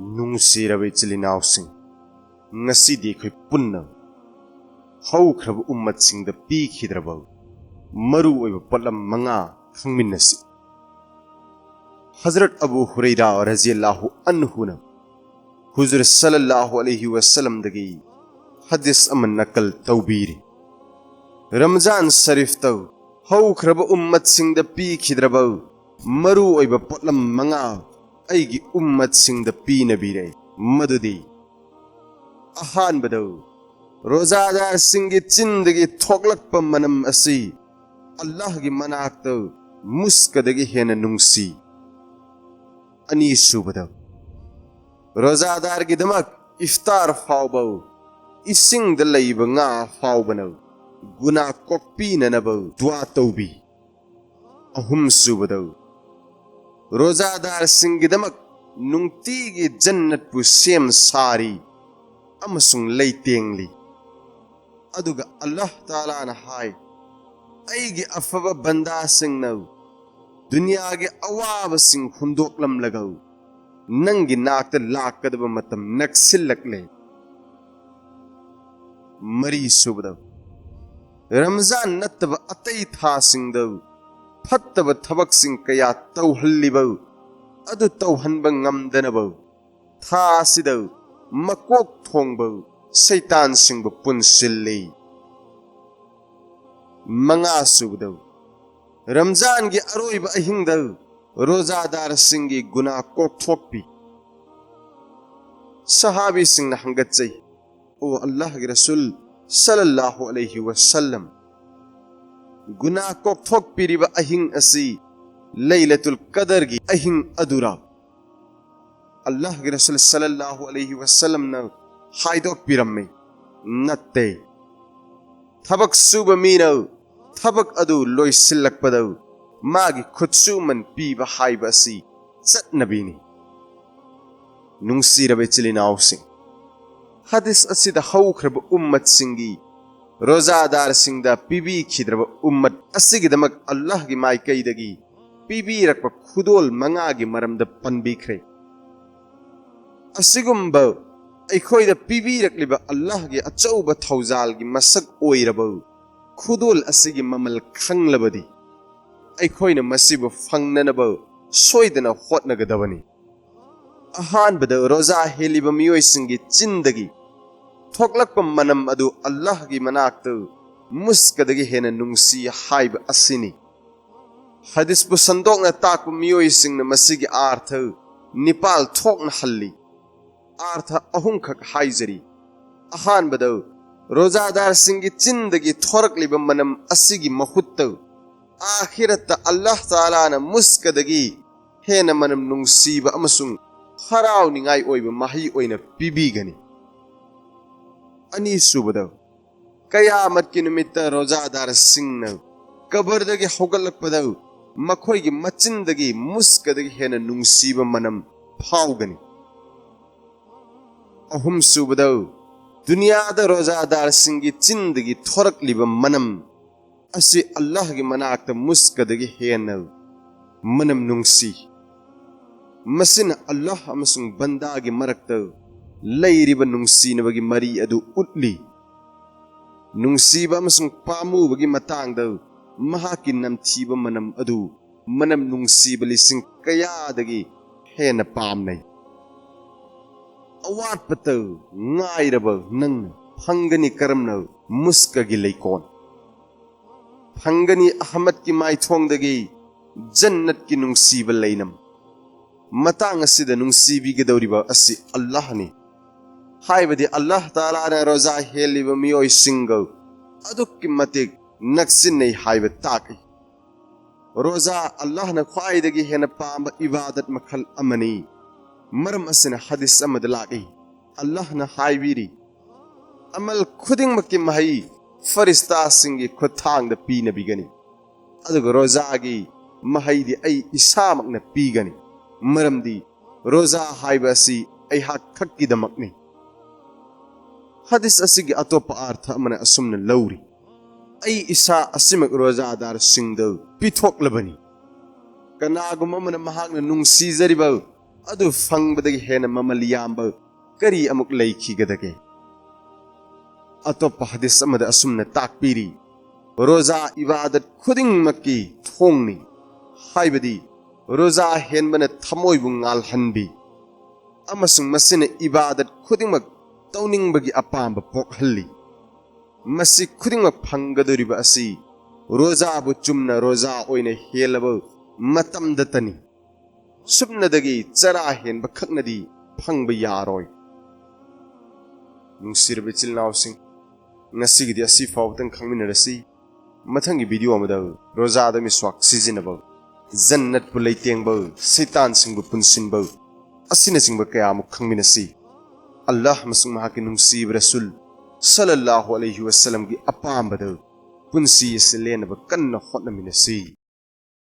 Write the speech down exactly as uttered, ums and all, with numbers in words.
ꯅꯨꯡꯁꯤꯔꯕ ꯏꯆꯤꯜ ꯏꯅꯥꯎꯁꯤꯡ, ꯉꯁꯤꯗꯤ ꯑꯩꯈꯣꯏ ꯄꯨꯟꯅ ꯍꯧꯈ꯭ꯔꯕ ꯎꯝꯃꯠꯁꯤꯡꯗ ꯄꯤꯈꯤꯗ꯭ꯔꯕ ꯃꯔꯨ ꯑꯣꯏꯕ ꯄꯣꯠꯂꯝ ꯃꯉꯥ ꯈꯪꯃꯤꯟꯅꯁꯤ꯫ ꯍꯖꯔꯠ ꯑꯕꯨ ꯍꯨꯔꯩꯔꯥ ꯔꯖꯤꯌꯜꯂꯥꯍꯨ ꯑꯟꯍꯨꯅ ꯍꯨꯖꯨꯔ ꯁꯜꯂꯜꯂꯥꯍꯨ ꯑꯂꯩꯍꯤ ꯋꯁꯜꯂꯝꯗꯒꯤ ꯍꯗꯤꯁ ꯑꯃ ꯅꯀꯜ ꯇꯧꯕꯤꯔꯤ꯫ ꯔꯝꯖꯥꯟ ꯁꯔꯤꯐꯇ ꯍꯧꯈ꯭ꯔꯕ ꯎꯝꯃꯠꯁꯤꯡꯗ ꯄꯤꯈꯤꯗ꯭ꯔꯕ ꯃꯔꯨ ꯑꯣꯏꯕ ꯄꯣꯠꯂꯝ ꯃꯉꯥ ꯑꯩꯒꯤ ꯎꯝꯃꯠꯁꯤꯡꯗ ꯄꯤꯅꯕꯤꯔꯦ꯫ ꯃꯗꯨꯗꯤ, ꯑꯍꯥꯟꯕꯗ, ꯔꯣꯖꯥꯗꯥꯔꯁꯤꯡꯒꯤ ꯆꯤꯟꯗꯒꯤ ꯊꯣꯛꯂꯛꯄ ꯃꯅꯝ ꯑꯁꯤ ꯑꯜꯂꯥꯍꯒꯤ ꯃꯅꯥꯛꯇ ꯃꯨꯁꯀꯗꯒꯤ ꯍꯦꯟꯅ ꯅꯨꯡꯁꯤ꯫ ꯑꯅꯤꯁꯨꯕꯗ, ꯔꯣꯖꯥꯗꯥꯔꯒꯤꯗꯃꯛ ꯏꯐꯇꯥꯔ ꯐꯥꯎꯕ ꯏꯁꯤꯡꯗ ꯂꯩꯕ ꯉꯥ ꯐꯥꯎꯕꯅ ꯒꯨꯅꯥ ꯀꯣꯛꯄꯤꯅꯅꯕ ꯗꯨꯋꯥ ꯇꯧꯕꯤ꯫ ꯑꯍꯨꯝꯁꯨꯕꯗ, ꯔꯣꯖꯥꯗꯥꯔꯁꯤꯡꯒꯤꯗꯃꯛ ꯅꯨꯡꯇꯤꯒꯤ ꯖꯟꯅꯠꯄꯨ ꯁꯦꯝ ꯁꯥꯔꯤ ꯑꯃꯁꯨꯡ ꯂꯩꯇꯦꯡꯂꯤ꯫ ꯑꯗꯨꯒ ꯑꯜꯂꯥꯍ ꯇꯥꯂꯥꯅ ꯍꯥꯏ, "ꯑꯩꯒꯤ ꯑꯐꯕ ꯕꯟꯗꯥꯁꯤꯡꯅ ꯗꯨꯅꯤꯌꯥꯒꯤ ꯑꯋꯥꯕꯁꯤꯡ ꯍꯨꯟꯗꯣꯛꯂꯝꯂꯒ ꯅꯪꯒꯤ ꯅꯥꯛꯇ ꯂꯥꯛꯀꯗꯕ ꯃꯇꯝ ꯅꯛꯁꯤꯜꯂꯛꯂꯦ"꯫ ꯃꯔꯤꯁꯨꯕꯗ, ꯔꯝꯖꯥꯟ ꯅꯠꯇꯕ ꯑꯇꯩ ꯊꯥꯁꯤꯡꯗ ꯐꯠꯇꯕ ꯊꯕꯛꯁꯤꯡ ꯀꯌꯥ ꯇꯧꯍꯜꯂꯤꯕ ꯑꯗꯨ ꯇꯧꯍꯟꯕ ꯉꯝꯗꯅꯕ ꯊꯥ ꯑꯁꯤꯗ ꯃꯀꯣꯛ ꯊꯣꯡꯕ ꯁꯩꯇꯥꯟꯁꯤꯡꯕꯨ ꯄꯨꯟꯁꯤꯜꯂꯤ꯫ ꯃꯉꯥꯁꯨꯕꯗ, ꯔꯝꯖꯥꯟꯒꯤ ꯑꯔꯣꯏꯕ ꯑꯍꯤꯡꯗ ꯔꯣꯖꯥꯗꯥꯔꯁꯤꯡꯒꯤ ꯒꯨꯅꯥ ꯀꯣꯛꯊꯣꯛꯄꯤ꯫ ꯁꯍꯥꯕꯤꯁꯤꯡꯅ ꯍꯪꯒꯠꯆꯩ, "ꯑꯣ ꯑꯜꯂꯥꯍꯒꯤ ꯔꯁꯨꯜ ꯁꯜꯂꯜꯂꯥꯍꯨ ꯑꯂꯩꯍꯤ ꯋꯁꯜꯂꯝ, ꯒꯨꯅꯥ ꯀꯣꯛꯊꯣꯛꯄꯤꯔꯤꯕ ꯑꯍꯤꯡ ꯑꯁꯤ ꯂꯩꯂꯇꯨꯜ ꯀꯗꯔꯒꯤ ꯑꯍꯤꯡ ꯑꯗꯨꯔꯥ?" ꯑꯜꯂꯥꯍꯒꯤ ꯔꯁꯨꯜ ꯁꯜꯂꯜꯂꯥꯍꯨ ꯑꯂꯩꯍꯤ ꯋꯁꯜꯂꯝꯅ ꯍꯥꯏꯗꯣꯛꯄꯤꯔꯝꯃꯤ, "ꯅꯠꯇꯦ꯫ ꯊꯕꯛ ꯁꯨꯕ ꯃꯤꯅ ꯊꯕꯛ ꯑꯗꯨ ꯂꯣꯏꯁꯤꯜꯂꯛꯄꯗ ꯃꯥꯒꯤ ꯈꯨꯠꯁꯨꯃꯟ ꯄꯤꯕ ꯍꯥꯏꯕ ꯑꯁꯤ ꯆꯠꯅꯕꯤꯅꯤ"꯫ ꯅꯨꯡꯁꯤꯔꯕ ꯏꯆꯤꯜ ꯏꯅꯥꯎꯁꯤꯡ, ꯍꯗꯤꯁ ꯑꯁꯤꯗ ꯍꯧꯈ꯭ꯔꯕ ꯎꯝꯃꯠꯁꯤꯡꯒꯤ ꯔꯣꯖꯥꯗꯥꯔꯁꯤꯡꯗ ꯄꯤꯕꯤꯈꯤꯗ꯭ꯔꯕ ꯎꯝꯃꯠ ꯑꯁꯤꯒꯤꯗꯃꯛ ꯑꯜꯂꯥꯍꯒꯤ ꯃꯥꯏꯀꯩꯗꯒꯤ ꯄꯤꯕꯤꯔꯛꯄ ꯈꯨꯗꯣꯜ ꯃꯉꯥꯒꯤ ꯃꯔꯝꯗ ꯄꯟꯕꯤꯈ꯭ꯔꯦ꯫ ꯑꯁꯤꯒꯨꯝꯕ ꯑꯩꯈꯣꯏꯗ ꯄꯤꯕꯤꯔꯛꯂꯤꯕ ꯑꯜꯂꯥꯍꯒꯤ ꯑꯆꯧꯕ ꯊꯧꯖꯥꯜꯒꯤ ꯃꯁꯛ ꯑꯣꯏꯔꯕ ꯈꯨꯗꯣꯜ ꯑꯁꯤꯒꯤ ꯃꯃꯜ ꯈꯪꯂꯕꯗꯤ, ꯑꯩꯈꯣꯏꯅ ꯃꯁꯤꯕꯨ ꯐꯪꯅꯅꯕ ꯁꯣꯏꯗꯅ ꯍꯣꯠꯅꯒꯗꯕꯅꯤ꯫ ꯑꯍꯥꯟꯕꯗ, ꯔꯣꯖꯥ ꯍꯦꯜꯂꯤꯕ ꯃꯤꯑꯣꯏꯁꯤꯡꯒꯤ ꯆꯤꯟꯗꯒꯤ ꯊꯣꯛꯂꯛꯄ ꯃꯅꯝ ꯑꯗꯨ ꯑꯜꯂꯥꯍꯒꯤ ꯃꯅꯥꯛꯇ ꯃꯨꯁꯀꯗꯒꯤ ꯍꯦꯟꯅ ꯅꯨꯡꯁꯤ ꯍꯥꯏꯕ ꯑꯁꯤꯅꯤ꯫ ꯍꯗꯤꯁꯄꯨ ꯁꯟꯗꯣꯛꯅ ꯇꯥꯛꯄ ꯃꯤꯑꯣꯏꯁꯤꯡꯅ ꯃꯁꯤꯒꯤ ꯑꯥꯔꯊ ꯅꯤꯄꯥꯜ ꯊꯣꯛꯅ ꯍꯜꯂꯤ꯫ ꯑꯥꯔꯊ ꯑꯍꯨꯝꯈꯛ ꯍꯥꯏꯖꯔꯤ꯫ ꯑꯍꯥꯟꯕꯗ, ꯔꯣꯖꯥꯗꯥꯔꯁꯤꯡꯒꯤ ꯆꯤꯟꯗꯒꯤ ꯊꯣꯔꯛꯂꯤꯕ ꯃꯅꯝ ꯑꯁꯤꯒꯤ ꯃꯍꯨꯠꯇ ꯑꯥꯈꯤꯔꯠꯇ ꯑꯜꯂꯥꯍ ꯇꯥꯂꯥꯅ ꯃꯨꯁꯀꯗꯒꯤ ꯍꯦꯟꯅ ꯃꯅꯝ ꯅꯨꯡꯁꯤꯕ ꯑꯃꯁꯨꯡ ꯍꯔꯥꯎꯅꯤꯡꯉꯥꯏ ꯑꯣꯏꯕ ꯃꯍꯩ ꯑꯣꯏꯅ ꯄꯤꯕꯤꯒꯅꯤ꯫ ꯑꯅꯤꯁꯨꯕꯗ, ꯀꯌꯥꯃꯠꯀꯤ ꯅꯨꯃꯤꯠꯇ ꯔꯣꯖꯥꯗꯥꯔꯁꯤꯡꯅ ꯀꯕꯔꯗꯒꯤ ꯍꯧꯒꯠꯂꯛꯄꯗ ꯃꯈꯣꯏꯒꯤ ꯃꯆꯤꯟꯗꯒꯤ ꯃꯨꯁꯀꯗꯒꯤ ꯍꯦꯟꯅ ꯅꯨꯡꯁꯤꯕ ꯃꯅꯝ ꯐꯥꯎꯒꯅꯤ꯫ ꯑꯍꯨꯝꯁꯨꯕꯗ, ꯗꯨꯅꯤꯌꯥꯗ ꯔꯣꯖꯥꯗꯥꯔꯁꯤꯡꯒꯤ ꯆꯤꯟꯗꯒꯤ ꯊꯣꯔꯛꯂꯤꯕ ꯃꯅꯝ ꯑꯁꯤ ꯑꯜꯂꯥꯍꯒꯤ ꯃꯅꯥꯛꯇ ꯃꯨꯁꯀꯗꯒꯤ ꯍꯦꯟꯅ ꯃꯅꯝ ꯅꯨꯡꯁꯤ꯫ ꯃꯁꯤꯅ ꯑꯜꯂꯥꯍ ꯑꯃꯁꯨꯡ ꯕꯟꯗꯥꯒꯤ ꯃꯔꯛꯇ ꯂꯩꯔꯤꯕ ꯅꯨꯡꯁꯤꯅꯕꯒꯤ ꯃꯔꯤ ꯑꯗꯨ ꯎꯠꯂꯤ꯫ ꯅꯨꯡꯁꯤꯕ ꯑꯃꯁꯨꯡ ꯄꯥꯝꯃꯨꯕꯒꯤ ꯃꯇꯥꯡꯗ ꯃꯍꯥꯛꯀꯤ ꯅꯝꯊꯤꯕ ꯃꯅꯝ ꯑꯗꯨ ꯃꯅꯝ ꯅꯨꯡꯁꯤꯕ ꯂꯤꯁꯤꯡ ꯀꯌꯥꯗꯒꯤ ꯍꯦꯟꯅ ꯄꯥꯝꯅꯩ꯫ ꯑꯋꯥꯠꯄꯇ ꯉꯥꯏꯔꯕ ꯅꯪꯅ ꯐꯪꯒꯅꯤ ꯀꯔꯝꯅ ꯃꯨꯁꯀꯒꯤ ꯂꯩꯀꯣꯜ? ꯐꯪꯒꯅꯤ ꯑꯍꯃꯗꯀꯤ ꯃꯥꯏꯊꯣꯡꯗꯒꯤ ꯖꯟꯅꯠꯀꯤ ꯅꯨꯡꯁꯤꯕ ꯂꯩꯅꯝ꯫ ꯃꯇꯥꯡ ꯑꯁꯤꯗ ꯅꯨꯡꯁꯤꯕꯤꯒꯗꯧꯔꯤꯕ ꯑꯁꯤ ꯑꯜꯂꯥꯍꯅꯤ꯫ ꯍꯥꯏꯕꯗꯤ ꯑꯜꯂꯥꯍ ꯇꯥꯂꯥꯅ ꯔꯣꯖꯥ ꯍꯦꯜꯂꯤꯕ ꯃꯤꯑꯣꯏꯁꯤꯡꯒ ꯑꯗꯨꯛꯀꯤ ꯃꯇꯤꯛ ꯅꯛꯁꯤꯟꯅꯩ ꯍꯥꯏꯕ ꯇꯥꯛꯏ꯫ ꯔꯣꯖꯥ ꯑꯜꯂꯥꯍꯅ ꯈ꯭ꯋꯥꯏꯗꯒꯤ ꯍꯦꯟꯅ ꯄꯥꯝꯕ ꯏꯕꯥꯗꯠ ꯃꯈꯜ ꯑꯃꯅꯤ꯫ ꯃꯔꯝ ꯑꯁꯤꯅ ꯍꯗꯤꯁ ꯑꯃꯗ ꯂꯥꯛꯏ, ꯑꯜꯂꯥꯍꯅ ꯍꯥꯏꯕꯤꯔꯤ, "ꯑꯃꯜ ꯈꯨꯗꯤꯡꯃꯛꯀꯤ ꯃꯍꯩ ꯐꯔꯤꯁꯇꯥꯁꯤꯡꯒꯤ ꯈꯨꯠꯊꯥꯡꯗ ꯄꯤꯅꯕꯤꯒꯅꯤ, ꯑꯗꯨꯒ ꯔꯣꯖꯥꯒꯤ ꯃꯍꯩꯗꯤ ꯑꯩ ꯏꯁꯥꯃꯛꯅ ꯄꯤꯒꯅꯤ, ꯃꯔꯝꯗꯤ ꯔꯣꯖꯥ ꯍꯥꯏꯕ ꯑꯁꯤ ꯑꯩꯍꯥꯛ ꯈꯛꯀꯤꯗꯃꯛꯅꯤ"꯫ ꯍꯗꯤꯁ ꯑꯁꯤꯒꯤ ꯑꯇꯣꯞꯄ ꯑꯥꯔꯊ ꯑꯃꯅ ꯑꯁꯨꯝꯅ ꯂꯧꯔꯤ, "ꯑꯩ ꯏꯁꯥ ꯑꯁꯤꯃꯛ ꯔꯣꯖꯥꯗꯥꯔꯁꯤꯡꯗ ꯄꯤꯊꯣꯛꯂꯕꯅꯤ꯫ ꯀꯅꯥꯒꯨꯝꯕ ꯑꯃꯅ ꯃꯍꯥꯛꯅ ꯅꯨꯡꯁꯤꯖꯔꯤꯕ ꯑꯗꯨ ꯐꯪꯕꯗꯒꯤ ꯍꯦꯟꯅ ꯃꯃꯜ ꯌꯥꯝꯕ ꯀꯔꯤ ꯑꯃꯨꯛ ꯂꯩꯈꯤꯒꯗꯒꯦ? ꯑꯇꯣꯞꯄ ꯍꯗꯤꯁ ꯑꯃꯗ ꯑꯁꯨꯝꯅ ꯇꯥꯛꯄꯤꯔꯤ, ꯔꯣꯖꯥ ꯏꯕꯥꯗꯠ ꯈꯨꯗꯤꯡꯃꯛꯀꯤ ꯊꯣꯡꯅꯤ, ꯍꯥꯏꯕꯗꯤ ꯔꯣꯖꯥ ꯍꯦꯟꯕꯅ ꯊꯃꯣꯏꯕꯨ ꯉꯥꯜꯍꯟꯕꯤ ꯑꯃꯁꯨꯡ ꯃꯁꯤꯅ ꯏꯕꯥꯗꯠ ꯈꯨꯗꯤꯡꯃꯛ ꯇꯧꯅꯤꯡꯕꯒꯤ ꯑꯄꯥꯝꯕ ꯄꯣꯛꯍꯜꯂꯤ꯫ ꯃꯁꯤ ꯈꯨꯗꯤꯡꯃꯛ ꯐꯪꯒꯗꯧꯔꯤꯕ ꯑꯁꯤ ꯔꯣꯖꯥꯕꯨ ꯆꯨꯝꯅ ꯔꯣꯖꯥ ꯑꯣꯏꯅ ꯍꯦꯜꯂꯕ ꯃꯇꯝꯗꯇꯅꯤ꯫ ꯁꯨꯞꯅꯗꯒꯤ ꯆꯔꯥ ꯍꯦꯟꯕ ꯈꯛꯅꯗꯤ ꯐꯪꯕ ꯌꯥꯔꯣꯏ꯫ ꯅꯨꯡꯁꯤꯔꯕ ꯏꯆꯤꯜ ꯏꯅꯥꯎꯁꯤꯡ, ꯉꯁꯤꯒꯤꯗꯤ ꯑꯁꯤ ꯐꯥꯎꯕꯇꯪ ꯈꯪꯃꯤꯟꯅꯔꯁꯤ꯫ ꯃꯊꯪꯒꯤ ꯚꯤꯗꯤꯑꯣ ꯑꯃꯗ ꯔꯣꯖꯥꯗ ꯃꯤꯁ꯭ꯋꯥꯛ ꯁꯤꯖꯤꯟꯅꯕ, ꯖꯟꯅꯠꯄꯨ ꯂꯩꯇꯦꯡꯕ, ꯁꯩꯇꯥꯟꯁꯤꯡꯕꯨ ꯄꯨꯟꯁꯤꯟꯕ ꯑꯁꯤꯅꯆꯤꯡꯕ ꯀꯌꯥ ꯑꯃꯨꯛ ꯈꯪꯃꯤꯟꯅꯁꯤ꯫ ꯑꯜꯂꯥꯍ ꯑꯃꯁꯨꯡ ꯃꯍꯥꯛꯀꯤ ꯅꯨꯡꯁꯤꯕ ꯔꯁꯨꯜ ꯁꯜꯂꯜꯂꯥꯍꯨ ꯑꯂꯩꯍꯤ ꯋꯁꯜꯂꯝꯒꯤ ꯑꯄꯥꯝꯕꯗ ꯄꯨꯟꯁꯤ ꯑꯁꯤ ꯂꯦꯟꯅꯕ ꯀꯟꯅ ꯍꯣꯠꯅꯃꯤꯟꯅꯁꯤ꯫